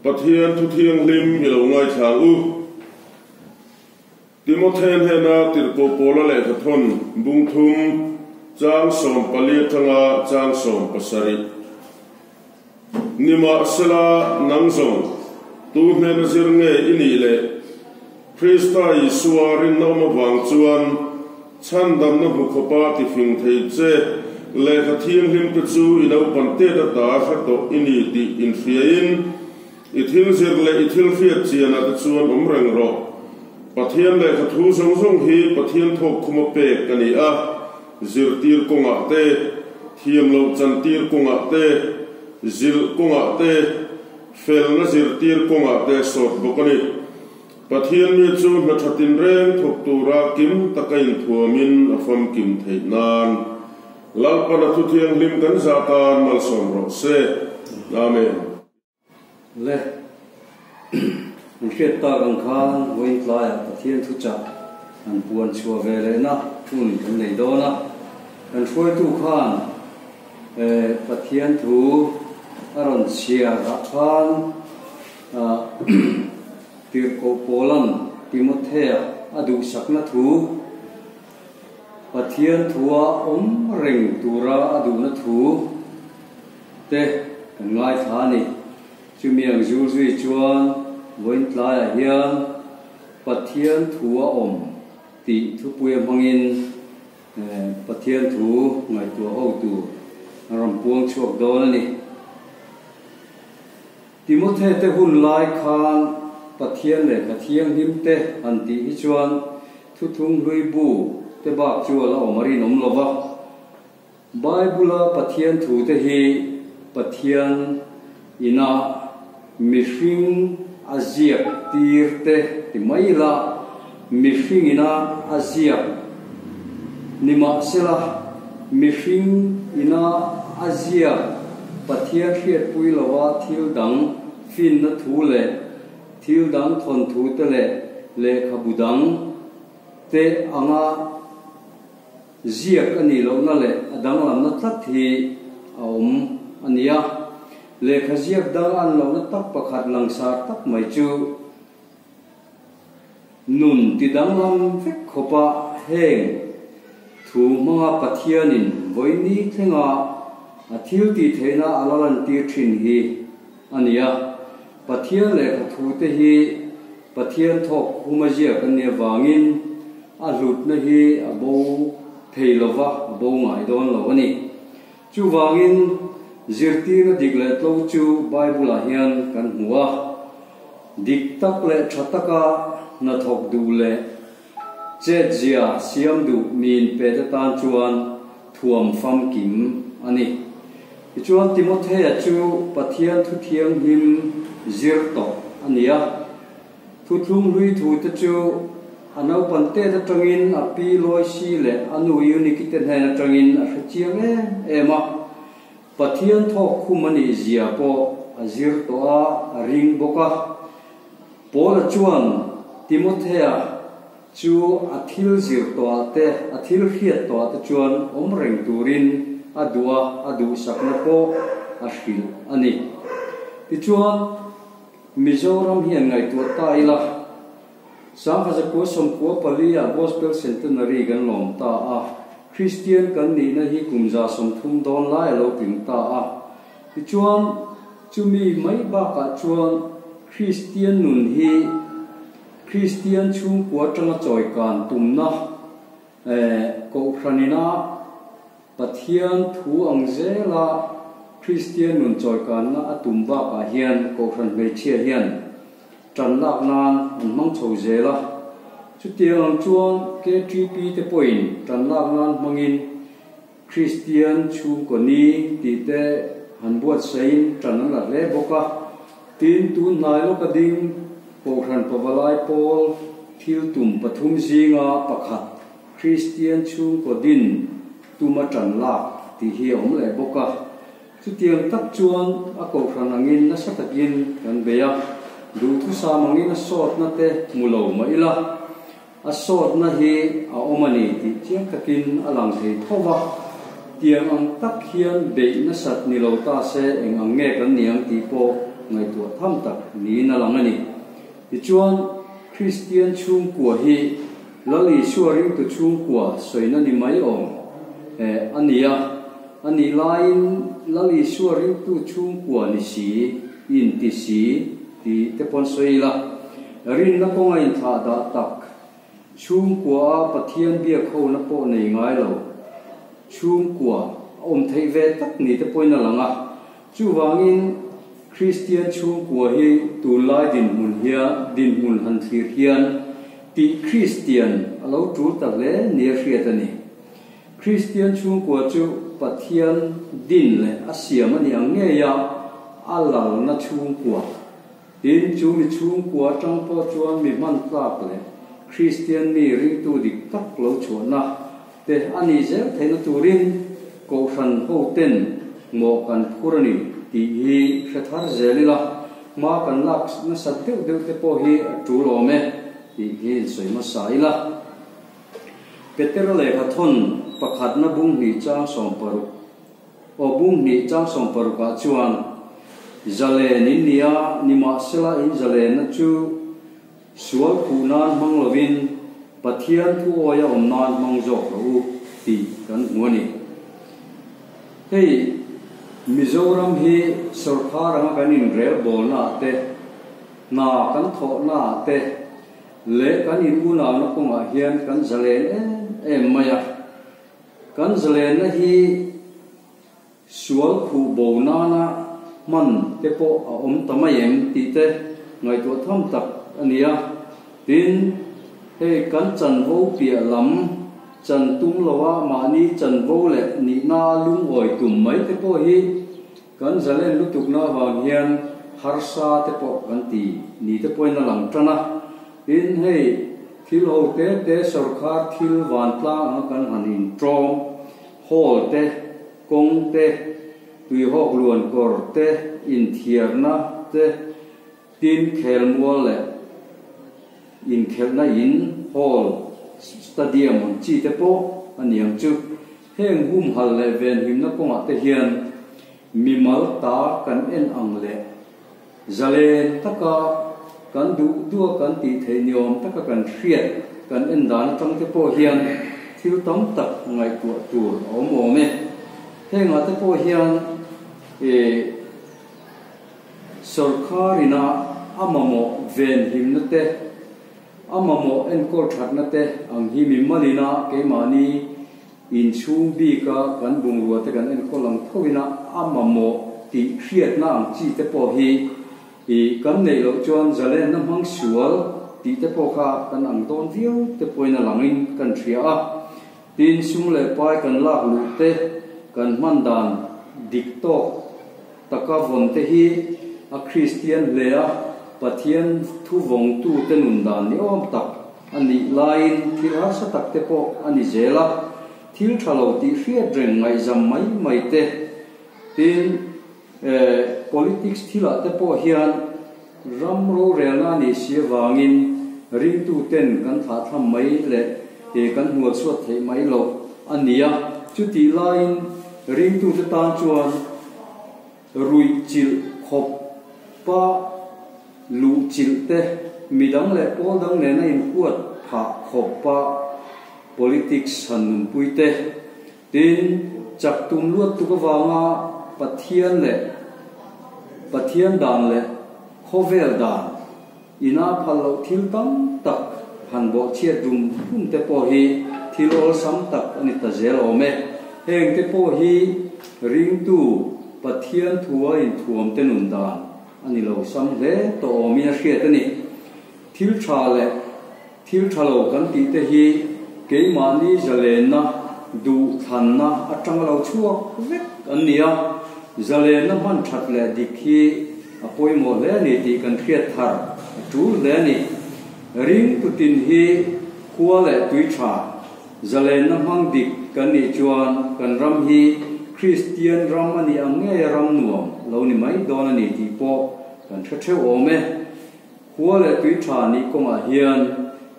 Pathian thu thianghlim i lo ngaithla ang u. Timothe hnena tirhkoh Paula lehkha thawn bung thum, chang 14 atanga chang 17. Nimahsela, nang zawng, tu hnena zir nge i nih le? Krista Isua rinna awm avang chuan chhandamna hmu khawpa tifing thei che lehkha thianghlimte chu i naupan tet ata hre tawh i ni tih inhriain i thil zir leh i thil hriat chianah te chuan awm reng rawh. Pathian lehkha thu zawng zawng hi Pathian thawk khuma pek a ni a, zirtir kawngah te, thiam loh chantir kawngah te, zilh kawngah te, Felna zirtir kawngah te sawt bawk a ni. Pathian mi chu hna tha tinreng thawk tura kim taka inthuamin a famkim theih nan Lalpan a thuthianghlim kan zah tan malsawm rawh se. Amen. Le, an hriat tak ang khan vawiin tlaiah Pathian thuchah an puan chhuah ve lehna hun kan nei dawn a. Kan hruaitu khan Pathian thu a rawn chhiar ah khan Tirhkoh Paula'n Timothea a duhsakna thu, Pathian thua awm reng tura a duhna thu te kan ngaithla a ni. Chumi ang zul zui chuan vawiin tlaiah hian Pathian thua awm tih thupuia hmangin Pathian thu ngaihtuah ho tur a rawn puang chhuak dawn a ni. Timothe te hun lai khan Pathian lehkha thianghlim te han tih hi chuan thuthung hlui bu te bak chu a la awm a rinawm lo va. Bible-a Pathian thu te hi Pathian ina mihring a ziak tir te ti mai ila, mihring ina a ziak nimahsela mihring ina a ziak Pathian hriatpui lova thil dang finna thu leh thil dang thawnthu te leh lehkhabu dang te anga Ziak a nih lohna leh a danglamna tlat hi a awm a nia. Lehkha ziak dang an lohna tak pakhat langsar tak mai chu nun ti danglam vek khawpa heng thu hmanga Pathianin vawiini thlenga a thil tih theihna a la lantir thin hi a nia. Pathian lehkha thute hi Pathian thawk huma ziak an nih avangin a hlutna hi a bo thei lova, a bo ngai dawn lo a ni. Chuvangin zirtirna dik leh tlo chu Bible-ah hian kan hmu a, dik tak leh tha taka hnathawk duh leh chetzia siam duh miin pet atan chuan thuam famkim a ni. Tichuan Timothea chu Pathian thu thianghlim zir tawh a ni a. Thuthlung hlui thute chu a naupan tet atangin a pi Loisi leh a nu Euniki te hnen atangin a hre chiang em em a. Pathian thawk khum a nih zia pawh a zir tawh a, a ring bawk a. Paula chuan Timothea Chu a thil zir tawhah te, a thil hriat tawhah te chuan awm reng turin a duh a, a duhsakna pawh a hrilh a ni. Tichuan, Mizoram hian ngaihtuah ta ila, 1994 ah Gospel Centenary kan lawm ta a, Kristian kan nihna hi kum 30 dawn lai a lo tling ta a. Tichuan, chumi mai bakah chuan Kristian nun hi, Kristian chhungkua atanga chawikan tumna Kohhranina Pathian thu ang zela Kristian nun chawikanna a tum bakah hian Kohhran hmeichhia hian tan lak nan an hmang chho zel a. Chutiang ang chuan KTP te pawhin tan lak nan hmangin Kristian chhungkaw ni tih te han buatsaihin tan an la hle bawk a. Tin, tun hnai lawka ding Kohhran Pavalai pawl thil tum pathum zinga pakhat Kristian chhungkaw din tuma tan lak tih hi a awm leh bawk a. Chutiang tak chuan a Kohhran angin nasa takin kan bei a, duhthusam angin a sawtna te hmu lo mah ila, A sawtna hi a awm a ni tih chiang takin a lang thei tho va, tiang ang tak hian beih nasat ni lo ta se eng ang nge kan ni ang tih pawh ngaihtuah tham tak niin a lang a ni. Tichuan, Kristian chhungkua hi Lal Isua ringtu chhungkua sawina ni mai awm a ni a, a nih laiin Lal Isua ringtu chhungkua ni si, inti si tih te pawn sawi ila, rinna kawnga inthlah dah tak chhungkua a Pathian biak hona pawh nei ngai lo chhungkua a awm theih ve tak ni te pawhin a lang a. Chuvangin, Kristian chhungkua hi tunlai dinhmun hian dinhmun han thlir hian tih Kristian a lo tul ta hle nia hriat a ni. Kristian chhungkua chu Pathian din leh a siam a ni ang ngei a, a lalna chhungkua. Tin, chu mi chhungkua atang pawh chuan mi hman tlak leh Kristian mi ringtu dik tak lo chhuahna te a nih zel theihna turin Kohhran hoten mawh kan phur a ni tih hi hre thar zel ila, hma kan lak nasat deuh deuh te pawh hi a tul awm e tih hi insawi hmasa ila. Petera lehkha thawn pakhatna bung hnih chang 60 aw bung hnih chang 60 ah chuan, Zalen in nia, nimahsela in zalenna chu Sual khuh nan hmang lovin Pathian thu awia awm nan hmang zawk rawh u tih kan hmu a ni. Hei Mizoram hi sawrkar anga kan inrelbawlna ah te, hna kan thawhna ah te leh kan in unauna kawngah hian kan zalen em em mai a. Kan zalenna hi Sual khuh bo nana hman te pawh a awm ta mai em tih te ngaihtuah tham tak a ni a. Tin, hei kan chanvo piah lam chan tum loa mahni chanvo leh nihna lungawi tum mai te pawh hi kan zalen lutukna avang hian harsa te pawh kan ti ni te pawhin a lang tan a. Tin, hei thil ho te te sawrkhar thil vantlang anga kan han intawm Hall te, kawng te, tuihawk luan kawr te, inthiarna te, tin khelmual leh inkhelhna in, hall, stadium ang chi te pawh a ni ang chu. Heng humhal leh venhimna kawngah te hian mimal ta kan en ang leh zalen taka kan duh duh a kan tih theih ni awm taka kan hriat kan en dan atang te pawh hian thil tam tak ngaihtuah tur a awm awm e. Hengah te pawh hian ih sawrkar ina a mamawh venhimna te, a mamawh enkawl thatna te ang hi mimalina keimahni Inchhung bika kan bungrua te kan enkawl ang tho ina a mamawh tih hriatna ang chi te pawh hi i kan neih loh chuan zalenna hmang sual tih te pawh kha kan ang dawn viau te pawhin a langin kan hria a. Tin, sum leh pai kan lak luh te, kan hman dan dik tawk taka vawn te hi a Kristian hle a, Pathian thu vawngtu te nun dan ni awm tak A nih laiin thil harsa tak te pawh a ni zel a, thil tha lo tih hriat reng ngaihzam mai mai te, tin politics thilah te pawh hian ram rorelna a nih si avangin ringtu ten kan thlahthlam mai leh kan hnualchhuat theih mai loh a ni a, chutih laiin ringtu te tan chuan Ruih chilh khawp pa luh chilh te, midang leh pawl dang nena inhuat phah khawp pa politics han nunpui te, tin, chak tum luat tuk avanga Pathian leh Pathian dan leh khawvel dan ina phal loh thil tam tak han bawhchhiat rum rum te pawh hi thil awlsam tak a ni ta zel awm e. Heng te pawh hi ringtu Pathian thua inthuam te nun dan a ni lo sam hle tawh awmin a hriat a ni. Thil tha leh thil tha lo kan tih te hi keimahni zalenna duhthlanna atanga lo chhuak vek an ni a, zalenna hman that leh dik hi A pawimawh hle a ni tih kan hriat thar a tul hle a ni. Ring tutin hi khua leh tui tha, zalenna hmang dik kan nih chuan kan ram hi Kristian ram a nih ang ngei a ram nuam lo ni mai dawn a ni tih pawh kan hre theuh awm e. Khua leh tui tha nih kawngah hian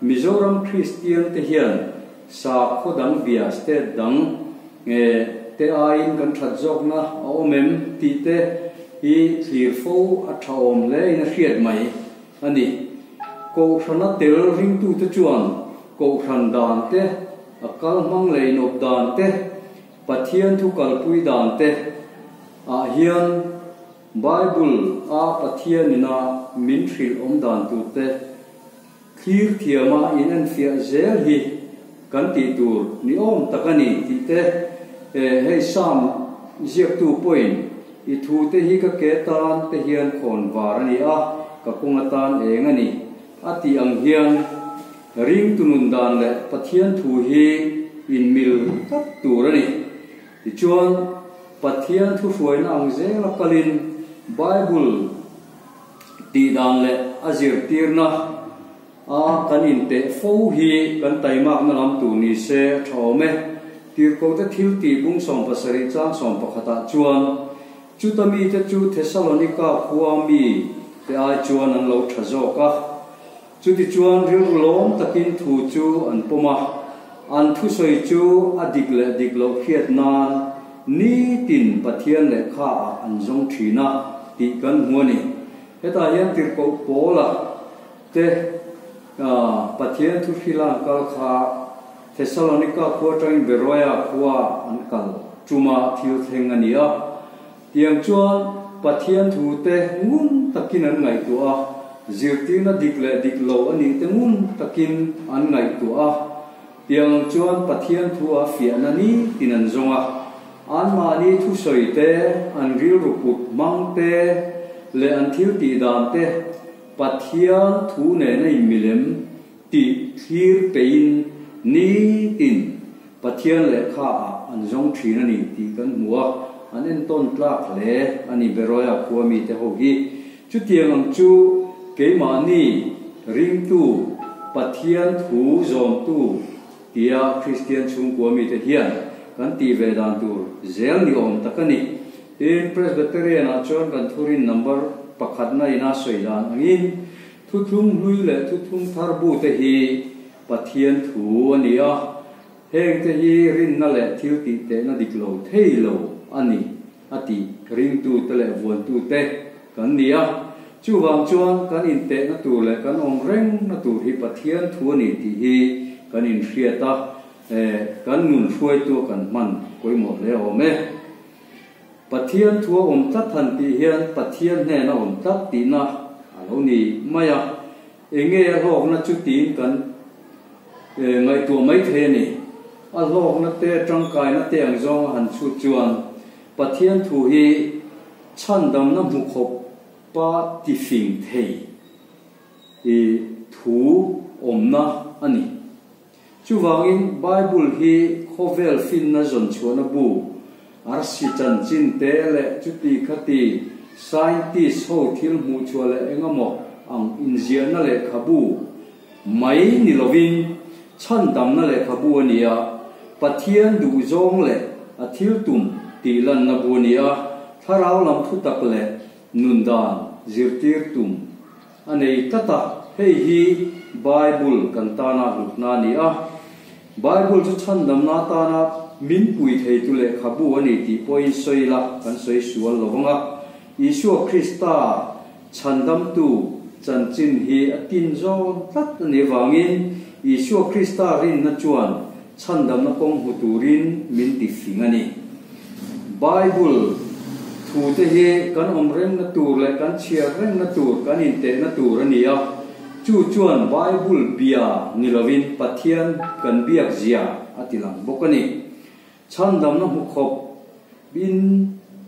Mizoram Kristian te hian sakhaw dang bia state dang nge te aiin kan that zawkna a awm em tih te. hi thlir fo a tha awm hle in a hriat mai a ni. Kohhrana tel ringtute chuan kohhran dan te, a kal hmang leh inawp dan te, Pathian thu kalpui dan te ah hian Bible a Pathian ina min hrilh awm dan tur te thlir thiama in enfiah zel hi kan tih tur ni awm tak a ni tih te hei Psalm ziaktu pawhin i thu te hi ka ke tan te hian khawn var a ni a, ka kawng atan eng a ni a tih ang hian ringtu nun dan leh Pathian thu hi inmil tlat tur a ni. Tichuan, Pathian thuhruaina ang zela kalin Bible tih dan leh a zirtirna a kan inteh fo hi kan taimakna lam tur ni se a tha awm e. Tirhkohte thil tih bung 70 chang 11 ah chuan chuta mite chu Thessalonika khua mi te ai chuan an lo tha zawk a. Chutichuan rilru lawm takin thu chu an pawm a, an thusawi chu a dik leh dik loh hriat nan nitin Pathian lehkha ah an zawng thin a tih kan hmu a ni. Hetah hian Tirhkoh Paula te Pathian thu hrilan kal kha Thessalonika khua atangin Beroia khua an kal tuma thil thleng a ni a. Tiang chuan Pathian thu te ngun takin an ngaihtuah a, zirtirna dik leh dik lo a nih te ngun takin an ngaihtuah a. Tiang ang chuan Pathian thu a fiahna nitin an zawng a. Anmahni thusawi te, an rilru put hmang te leh an thil tih dan te Pathian thu nena inmilem tih thlir peihin nitin Pathian lehkha ah an zawng thin a ni tih kan hmu a, an entawn tlak hle a ni Beroia khua mite ho hi. Chutiang ang chu keimahni ringtu Pathian thu zawmtu tia Kristian chhungkua mite hian kan tih ve dan tur zel ni awm tak a ni. Tin, Presbyterian ah chuan kan thurin number pakhatna ina sawi dan angin Thuthlung hlui leh thuthlung thar bu te hi Pathian thu a ni a, heng te hi rinna leh thil tih tehna dik lo thei lo a ni a tih ringtu te leh vuantu te kan ni a. Chuvang chuan kan intehna tur leh kan awm rengna tur hi Pathian thu a ni tih hi kan inhriat a, kan nun hruaitua kan hman pawimawh hle awm e. Pathian thu a awm tlat han tih hian Pathian hnena awm tlat tihna a lo ni mai a. Enge a hlawkna chu tiin kan ngaihtuah mai thei a ni. A hlawkna te, tangkaina te ang zawng a han chhut chuan Pathian thu hi chhandamna hmu khawp pa tifing thei i thu awmna a ni. Chuvangin Bible hi khawvel finna zawn chhuahna bu, arsi chanchin te leh chuti khati scientist ho thil hmuh chhuah leh engemaw ang inziahna lehkhabu mai ni lovin chhandamna lehkhabu a ni a, Pathian duhzawng leh a thil tum tih lanna bu a ni a, thlarau lam thutak leh nundan zirtir tum a nei tlat a, hei hi Bible kan tana hlutna a ni a. Bible chu chhandamna atana min pui theitu lehkhabu a ni tih pawhin sawi ila kan sawi sual lo vang a. Isua Krista chhandamtu chanchin hi a tin zawn tlat a nih avangin Isua Krista rinna chuan chhandamna kawng hmu turin min ti fing a ni. Bible thute hi kan awm rengna tur leh kan chhiar rengna tur, kan intehna tur a ni a. Chu chuan Bible bia ni lovin Pathian kan biak zia a ti lang bawk a ni. Chhandamna hmu khawp in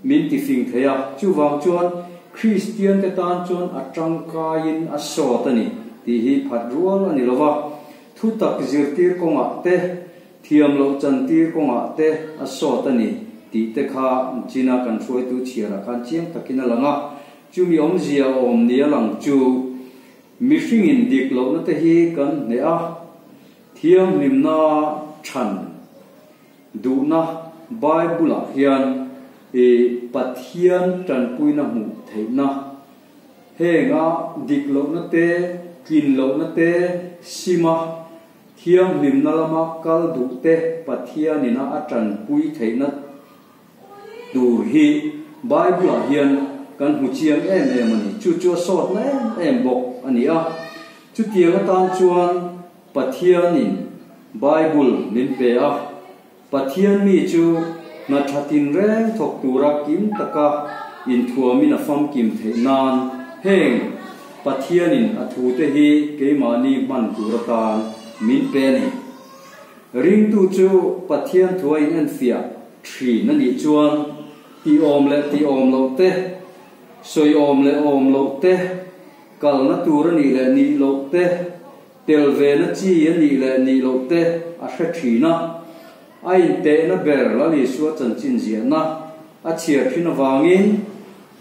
min ti fing thei a, chuvang chuan Kristian te tan chuan a tangkaiin a sawt a ni tih hi phat rual a ni lova. Thutak zirtir kawngah te Thiam loh chantir kawngah te a sawt a ni tih te kha China kan hruaitu chhiarah khan chiang takin a lang a. Chumi awmzia awm nia lang chu mihringin dik lohna te hi kan hneh a, thianghlimna than duhna Bible-ah hian i Pathian tanpuina hmuh theihna henga dik lohna te, tlin lohna te sima Thianghlimna lama kal duhte Pathianin a a tanpui theihna tur hi Bible-ah hian kan hmu chiang em em a ni. Chu chu a sawtna em em bawk a ni a. Chutiang atan chuan Pathianin Bible min pe a. Pathian mi chu hna tha tinreng thawk tura kim taka inthuamin a famkim theih nan heng Pathianin a thute hi keimahni hman tur atan min pe a ni. Ringtu chu Pathian thua in enfiah thin a nih chuan tih awm leh tih awm loh te, sawi awm leh awm loh te, kalna tur a nih leh nih loh te, Tel ve na chi a nih leh nih loh te a hre thin a, a intehna ber Lal Isua chanchin ziahna a chhiar thin avangin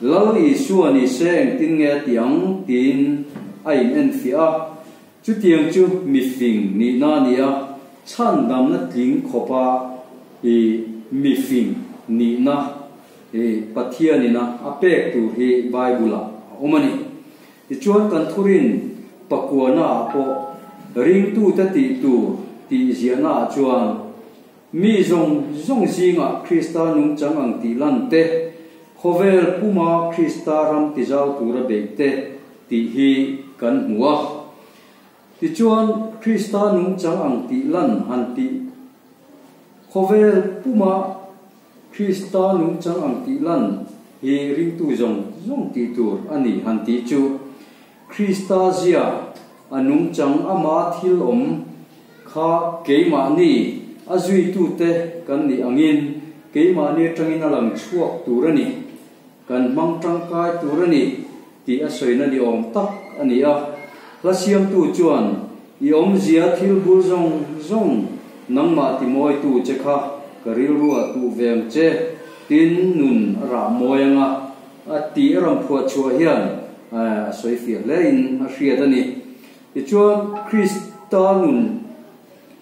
Lal Isua ni se engtin nge a ti ang tiin a in enfiah a, chutiang chu mifing nihna a ni a, chhandamna tling khawpa i mifing nihna i Pathianin a a pek tur hi Bible-ah a awm a ni. Tichuan kan thurin pakuana ah pawh ringtute tih tur tih ziahna ah chuan mi zawng zawng zingah Krista nungchang ang tih lan te, khawvel puma Krista ram tizau tura beih te tih hi kan hmu a. Tichuan Krista nungchang ang tih lan han tih khawvel puma Krista nungchang ang tih lan hi ringtu zawng zawng tih tur a ni han tih chu Krista zia a nungchang ama thil awm kha keimahni a zuitute kan nih angin keimahni atangin a lang chhuak tur a ni, kan hmang tangkai tur a ni tih a sawina ni awm tak a ni a. Hla siamtu chuan I awmzia thil bul zawng zawng nangmah ti mawitu che kha ka rilruah tuh ve ang che, tin nun a rah mawi anga a tih a rawn phuah chhuah hian a sawi fiah hle in a hriat a ni. Tichuan Krista nun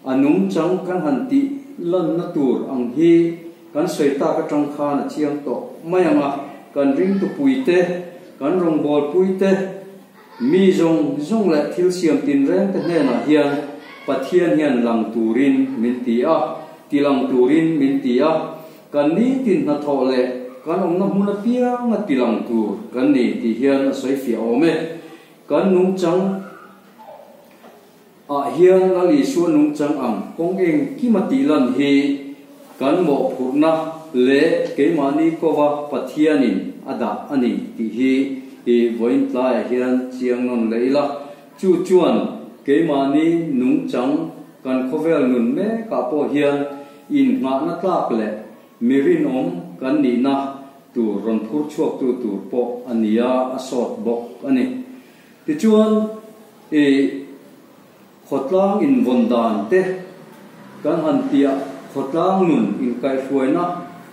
a nungchang kan han tih lanna tur ang hi kan sawi tak atang khan a chiang tawh mai anga kan ringtupuite, kan rawngbawlpuite, Mi zawng zawng leh thil siam tinreng te hnenah hian Pathian hian lang turin min ti a, ti lang turin min ti a, kan nitin hnathawh leh kan awmna hmun apianga ti lang tur kan ni tih hian a sawi fiah awm e. Kan nungchang ah hian Lal Isua nungchang ang kawng engkima tih lan hi kan mawhphurhna leh keimahni kova Pathianin a dah a ni tih hi i vawiin tlaiah hian chiang nawn leh ila. Chu chuan keimahni nungchang kan khawvel nun mekah pawh hian innghahna tlak leh mi rinawm kan nihna tur rawn phur chhuaktu tur pawh a nia a sawt bawk a ni. Tichuan, i khawtlang invawn dan te kan han tih a, khawtlang nun inkaihhruaina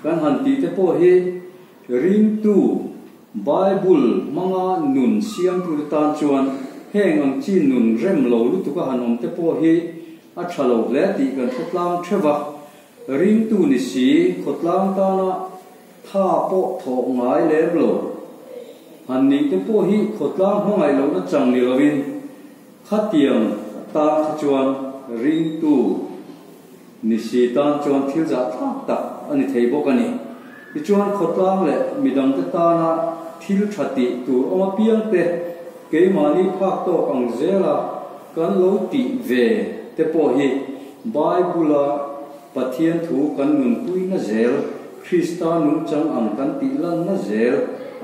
kan han tih te pawh hi ringtu Bible hmanga nun siamtute tan chuan heng ang chi nun rem lo lutuk a han awm te pawh hi a tha lo hle tih kan hre tlang theuh a. Ringtu ni si khawtlang tana Tha pawh thawh ngai lem lo. Han nih te pawh hi khawtlang hmangaih lohna chang ni lovin khatiang atan kha chuan ringtu ni si tan chuan thil zahthlak tak a ni thei bawk a ni. Tichuan khawtlang leh midangte tana thil tha tih tur awm apiang te keimahni phak tawk ang zela kan lo tih ve te pawh hi Bible-a Pathian thu kan nunpuina zel, Krista nungchang ang kan tih lanna zel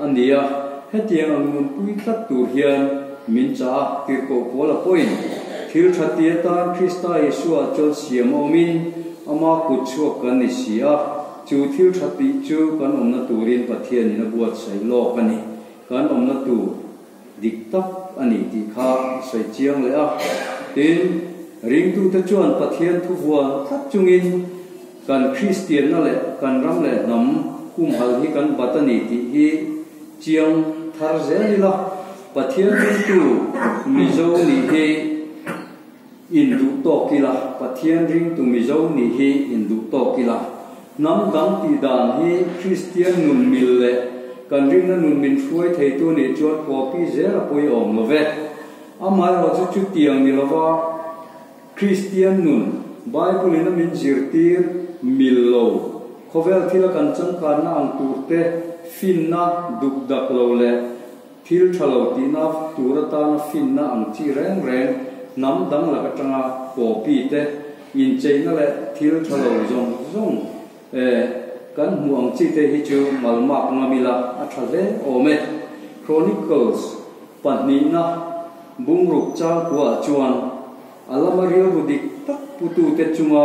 a ni a, hetiang ang nunpui tlat tur hian min chah a, tirhkoh pawl a pawhin thil tha ti atan Krista Isua chuan siam a awmin ama kut chhuak kan ni si a, chu thil tha tih chu kan awmna turin Pathianin a buatsaih lawk a ni, kan awmna tur. Dik tak a ni tih kha a sawi chiang leh a. Tin, ringtute chuan Pathian thu vuan tlat chungin kan Kristianna leh kan ram leh hnam humhalh hi kan bat a ni tih hi chiang thar zel ila, Pathian ringtu Mizo nih hi induh tawk ila, Pathian ringtu Mizo nih hi induh tawk ila. Hnam dang tih dan hi Kristian nun mil leh kan rinna nun min hruai theitu nih chuan copy zel a puiawm lo ve. Amaherawh chu chutiang ni lova Kristian nun Bible in a min zirtir mil lo, khawvel thila kan changkanna ang tur te, Finna duk dak lo leh thil tha lo tihna tur atana finna ang chi reng reng hnam dang lak atanga copy te, incheina leh thil tha lo zawng zawng kan hmuh ang chi te hi chu malmak ngam ila a tha hle awm e. Chronicles pahnihna bungruk changkuaah chuan a lama rilru dik tak putute chunga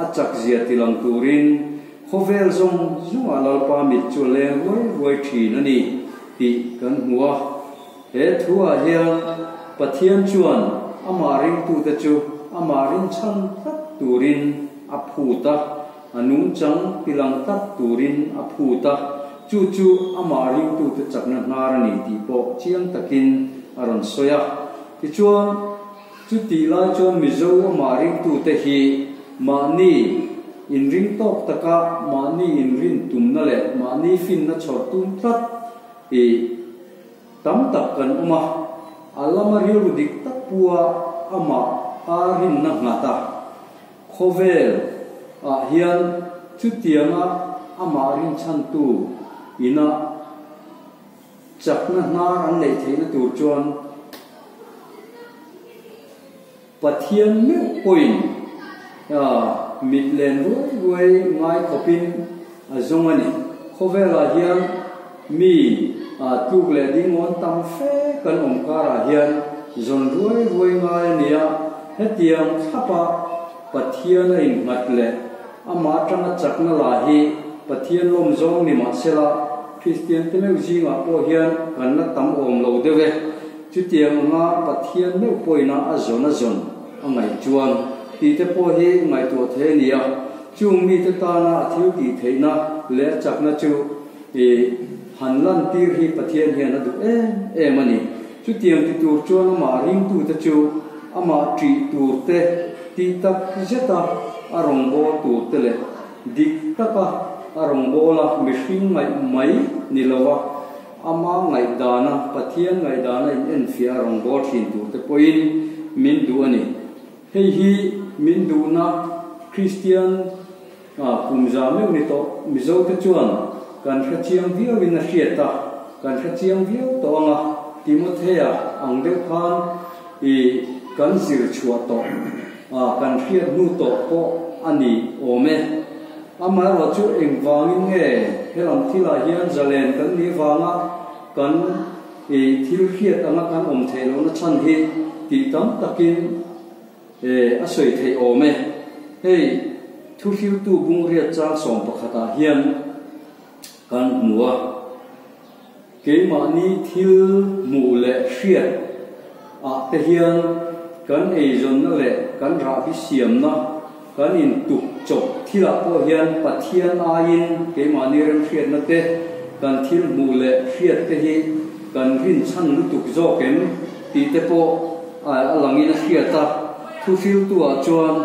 a chakzia tilang turin khawvel zawng zawngah Lalpa mit chu a leng ruai ruai thin a ni tih kan hmu a. He thuah hian Pathian chuan amah ringtute chu amah rinchhan tlat turin a phut a, a nungchang tilang tlat turin a phut a, chu chu amah ringtute chakna hnar a ni tih pawh chiang takin a rawn sawi a. Tichuan, chutih lai chuan Mizo amah ringtute hi mahni inring tawk taka mahni inrin tumna leh mahni finna chhawr tum tlat i tam tak kan awm a, a lama rilru dik tak pua amah a rinna nghat a. Khawvel ah hian chutianga amah rinchhantu ina chakna hnar an neih theihna tur chuan Pathian meuh pawhin mit len ruai ruai ngai khawpin a zawng a ni. Khawvelah hian mi tluk leh dingawn tam fe kan awm karah hian zawn ruai ruai ngai a ni a, hetiang thlapa Pathian a innghat leh amah atanga chakna la hi Pathian lawm zawng ni mahsela Kristian te meuh zingah pawh hian kan la tam awm lo deuh e. Chutiang anga Pathian meuh pawhina a zawn a zawn a ngaih chuan tih te pawh hi ngaihtuah thei a ni a, chung mite tana a thil tih theihna leh a chakna chu i han lantir hi Pathian hian a duh em em a ni. Chutiang ti tur chuan amah ringtute chu amah ṭih tur te, tih tak zeta a rawngbâwl tur te leh dik taka a rawngbâwla mihring ngaih mai ni lova, Ama ngaihdana, Pathian ngaihdana in enfiah a rawngbâwl ṭhin turte pawhin min duh a ni. Hei hi min duhna Kristian kum za meuh ni tawh Mizote chuan kan hre chiang viauin a hriat a, kan hre chiang viau tawh ang a, Timothea ang deuh khan i kan zir chhuah tawh, kan hriat hnu tawh pawh a ni awm e. Amaherawh chu engvangin nge helam thilah hian zalen kan nih vanga kan i thil hriat anga kan awm theih lohna chhan hi tih tam takin a sawi theih awm e. Hei thuhriltu bungriat chang 11ah hian kan hmu a. Keimahni thil hmuh leh hriat ah te hian kan eizawnna leh kan rahbi siamna, kan intuk chawp thilah pawh hian Pathian aiin keimahni remhriatna te, kan thil hmuh leh hriat te hi kan rinchhan lutuk zawk em tih te pawh a langin a hriat a. Thuhriltu ah chuan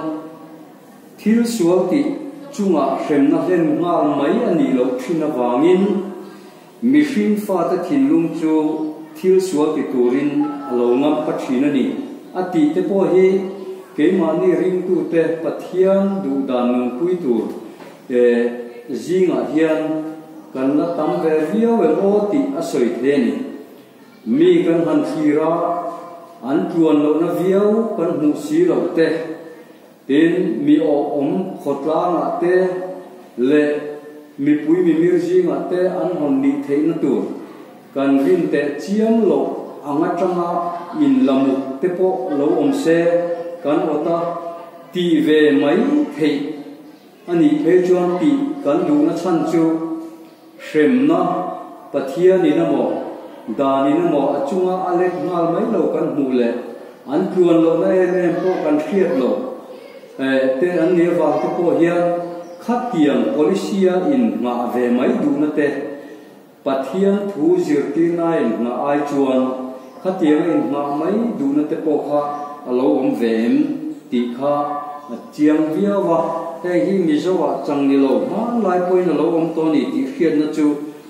Thil sual tih chungah hremna hlen nghal mai a nih loh thin avangin mihring fate thinlung chu thil sual ti turin a lo ngam pa thin a ni a tih te pawh hi keimahni ringtute Pathian duhdan nunpui tur zingah hian kan la tam ve viau em aw tih a sawi thei a ni. Mi kan han thlir a, an tluan lohna viau kan hmuh si loh te. Tin, mi awhawm khawtlangah te leh mipui mimir zingah te an hawn nih theihna tur kan rin teh chiam loh ang atanga in la muk te pawh lo awm se kan awt a, tih ve mai theih a nih phei chuan tih kan duhna chhan chu hremna Pathianin emaw danin emaw a chunga a let nghal mai lo kan hmuh leh an tluan lohna em em pawh kan hriat loh te an nih avang te pawh hian khatiang policy-a inngah ve mai duhna te Pathian thu zirtirna inngah ai chuan khatianga inngah mai duhna te pawh kha a lo awm ve em tih kha a chiang viau a. Hei hi Mizoah chang ni lo hmanlai pawhin a lo awm tawh a ni tih hriatna chu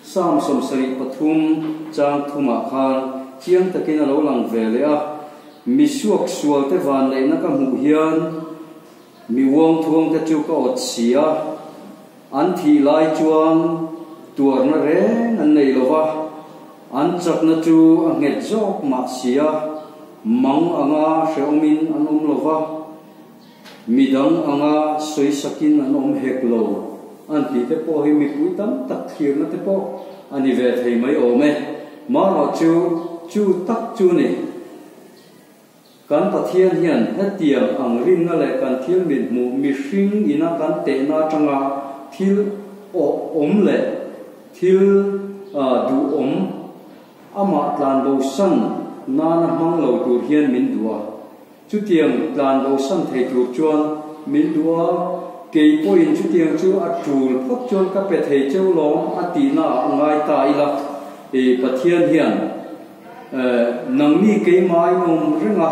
Psalm 73 chang thumah khan chiang takin a lo lang ve leh a. Mi suak sualte vanneihna ka hmuh hian mi uang thuangte chu ka awt si a, an thih lai chuan. tuarna reng an nei lo va, an chakna chu a nghet zawk mah si a, mang anga hrehawmin an awm lo va, midang anga sawisakin an awm hek lo an tih te pawh hi mipui tam tak thlirna te pawh a ni ve thei mai awm e. Marawh chu chu tak chu ni. Kan Pathian hian hetiang ang rinna leh kan thil mit hmuh mihring ina kan tehna atanga thil awh awm leh thil duhawm amah tlanbosan nana hmang lo tur hian min duh a. Chutiang tlanbosan thei tur chuan min duh a, kei pawhin chutiang chu a tul phawt chuan ka pe thei cheu lawm a tihna ah ngai ta ila. Pathian hian Nangni keimah in awm reng a,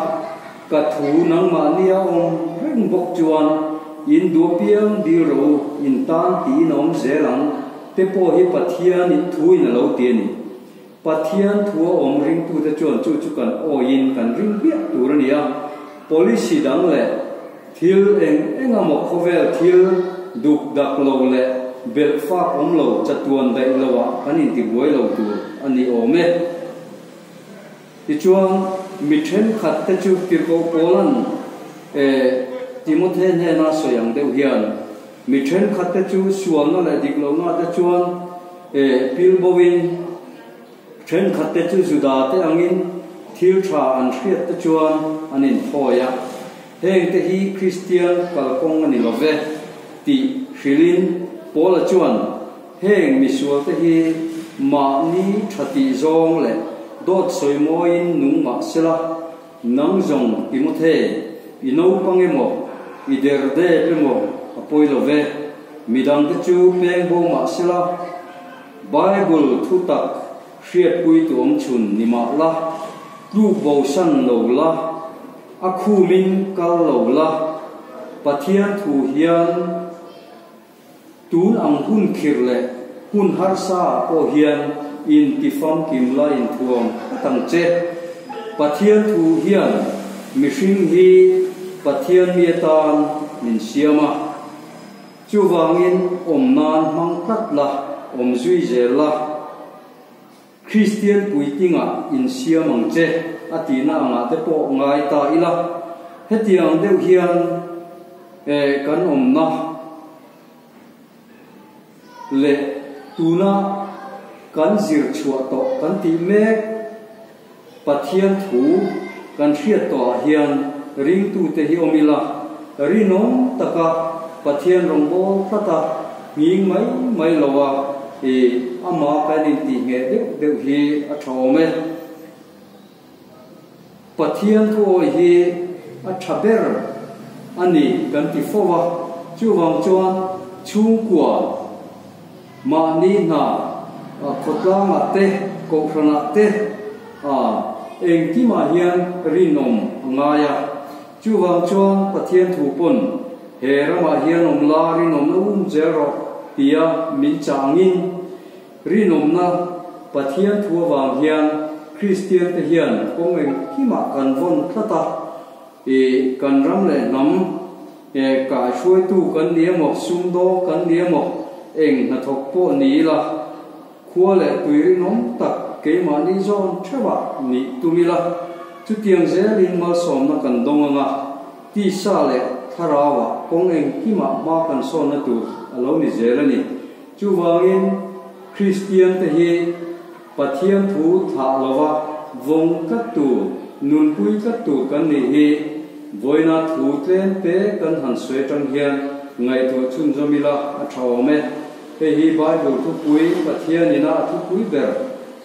ka thu nangmahni a awm reng bawk chuan in duh apiang dil rawh u, in tan tiin a awm zel ang te pawh hi Pathian thu in a lo ti a ni. Pathian thu a awm ringtute chuan chu chu kan awiin kan ring hmiah tur a ni a, policy dang leh thil eng eng emaw khawvel thil duk dak lo leh belh fak awm lo chatuan daih lo ah kan intibuai lo tur a ni awm e. Tichuan, mi thenkhat te chu Tirhkoh Paula'n e Timothe hnena sawi ang deuh hian, mi thenkhat te chu sualna leh dik lohna te chuan e pilbo in, Thenkhat te chu Juda te angin thil tha an hriat te chuan an inthawi a, heng te hi Kristian kalkawng a ni lo ve tih hrilhin Paula chuan heng misual te hi mahni tha tih zawng leh dawt sawi mawiin nung mah sela, nang zawng Timothe, i naupang emaw, i derdep emaw a pawi lo ve, midang te chu peng bo mah sela, Bible thu tak hriatpui tu awm chhun ni mah la, tluk bosan lo la, a khumin kal lo la, Pathian thu hian tun ang hun khirh leh hun harsa ah pawh hian intifamkim la inthuam tlat ang che. Pathian thu hian mihring hi Pathian mi atan min siam a. Chuvangin awm nan hmang tlat la, awm zui zel la, Kristian puitingah insiam ang che a tihna angah te pawh ngai ta ila, hetiang deuh hian eh kan awmna leh tuna kan zir chhuah tawh kan tih mek Pathian thu kan hriat tawhah hian ringtute hi awm ila, rinawm taka Pathian rawngbâwl tlata nghing mai mai loa i amah kan intih ngheh deuh deuh hi a tha awm e. Pathian thu awih hi a tha ber a ni kan ti fo a, chuvang chuan chhungkua, Mahni hna khawtlangah te, kohhranah te engkimah hian rinawm a ngai a. Chuvang chuan Pathian thu pawn he ramah hian awm la rinawmna um zel rawh tia min chah angin rinawmna Pathian thu avang hian Kristian te hian kawng engkimah kan vawn tlat a. I kan ram leh hnam e kai hruaitu kan ni emaw, sumdawng kan ni emaw, eng hnathawk pawh ni ila, khua leh tui rinawm tak keimahni zawn theuhah nih tum ila, chutiang zelin malsawmna kan dawng anga, tisa leh thlarauah kawng engkimah hma kan sawnna tur a lo ni zel a ni. Chuvangin Kristiante hi Pathian thu thlah lova vawng tlat tur, nunpui tlat tur kan nih hi vawiina thu tlem te kan han sawi atang hian ngaihtuah chhunzawm ila a tha awm e. Hei hi Bible thupui Pathian ina a thupui ber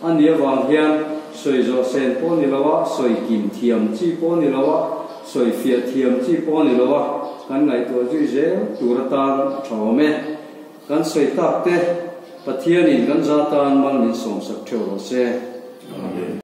a nih avang hian sawi zawh sen pawh ni loa, sawi kim thiam chi pawh ni loa, sawi fiah thiam chi pawh ni loa kan ngaihtuah zui zel tur atan a tha awm e. Kan sawi tak te, Pathianin kan za tan mal min sawmsak theuh rawh se. Amen.